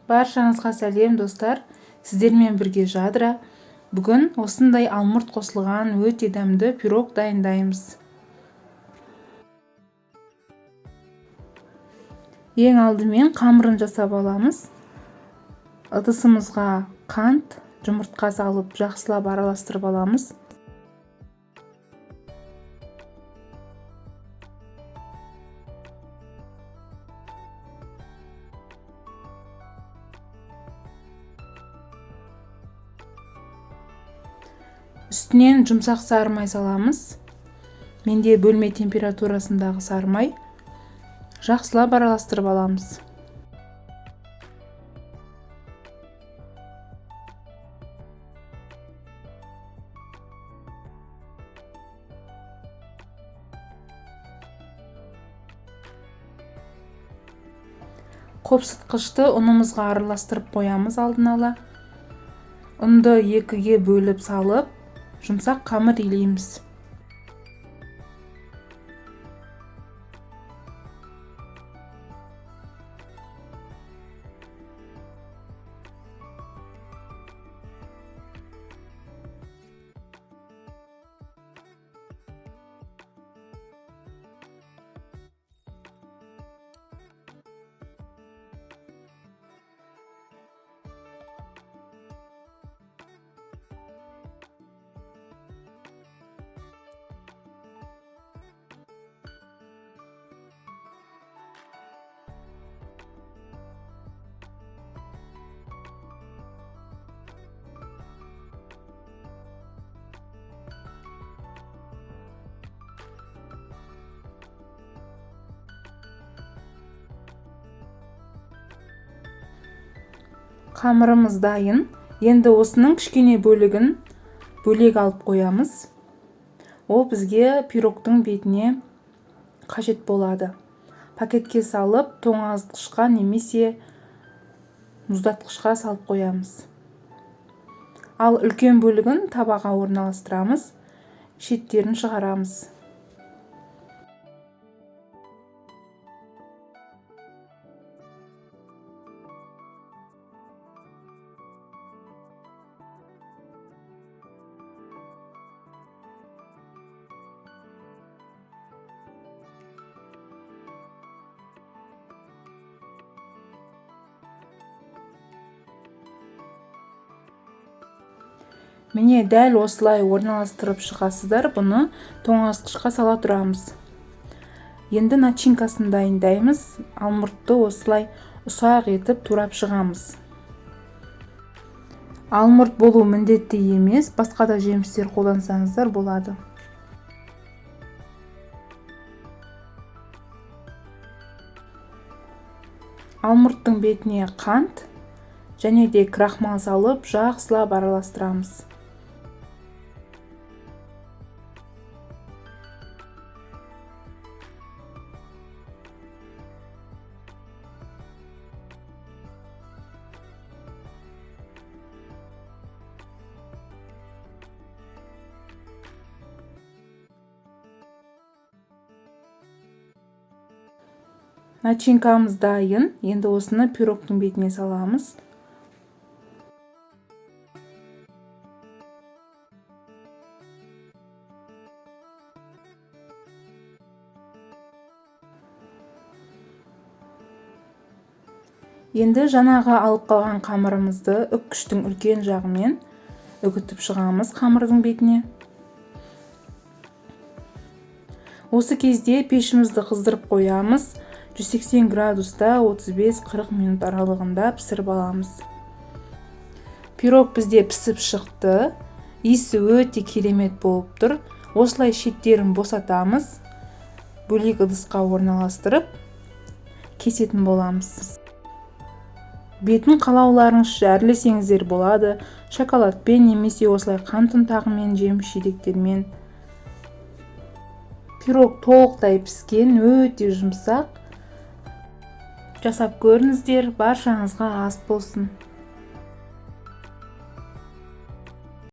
Баршаңызға сәлем, достар! Сіздермен бірге Жадыра. Бүгін осындай алмұрт қосылған өте дәмді пирог дайындаймыз. Ең алдымен қамырын жасап аламыз. Ыдысымызға қант, жұмыртқа салып жақсылап араластырып аламыз. Үстінен жұмсақ сары май саламыз. Менде бөлме температурасындағы сары май. Жақсылап араластырып аламыз. Қопсытқышты ұнымызға араластырып қоямыз алдын ала. Ұнды екіге бөліп салып, жұмсақ қамыр илейміз. Қамырымыз дайын. Енді осының кішкене бөлігін бөлек алып қоямыз. Ол бізге пирогтың бетіне қажет болады. Пакетке салып, тоңазытқышқа немесе мұздатқышқа салып қоямыз. Ал үлкен бөлігін табаға орналастырамыз, шеттерін шығарамыз. Міне, дәл осылай орналастырып шығасыздар. Бұны тоңазытқышқа сала тұрамыз. Енді начинкасын дайындаймыз. Алмұртты осылай ұсақ етіп турап шығамыз. Алмұрт болу міндетті емес, басқа да жемістер қолдансаңыздар болады. Алмұрттың бетіне қант және де крахмал салып жақсылап араластырамыз. Начинкамыз дайын. Енді осыны пирогтың бетіне саламыз. Енді жаңағы алып қалған қамырымызды үккіштің үлкен жағымен үгітіп шығамыз қамырдың бетіне. Осы кезде пешімізді қыздырып қоямыз. 180 градуста 35-40 минут аралығында пісіріп аламыз. Пирог бізде пісіп шықты. Иісі өте керемет болып тұр. Осылай шеттерін босатамыз. Бөлек ыдысқа орналастырып кесетін боламыз. Бетін қалауларыңызша әрлесеңіздер болады. Шоколадпен немесе осылай қант ұнтағымен, жеміс жидектермен. Пирог толықтай піскен, өте жұмсақ. Жасап көріңіздер, баршаңызға ас болсын.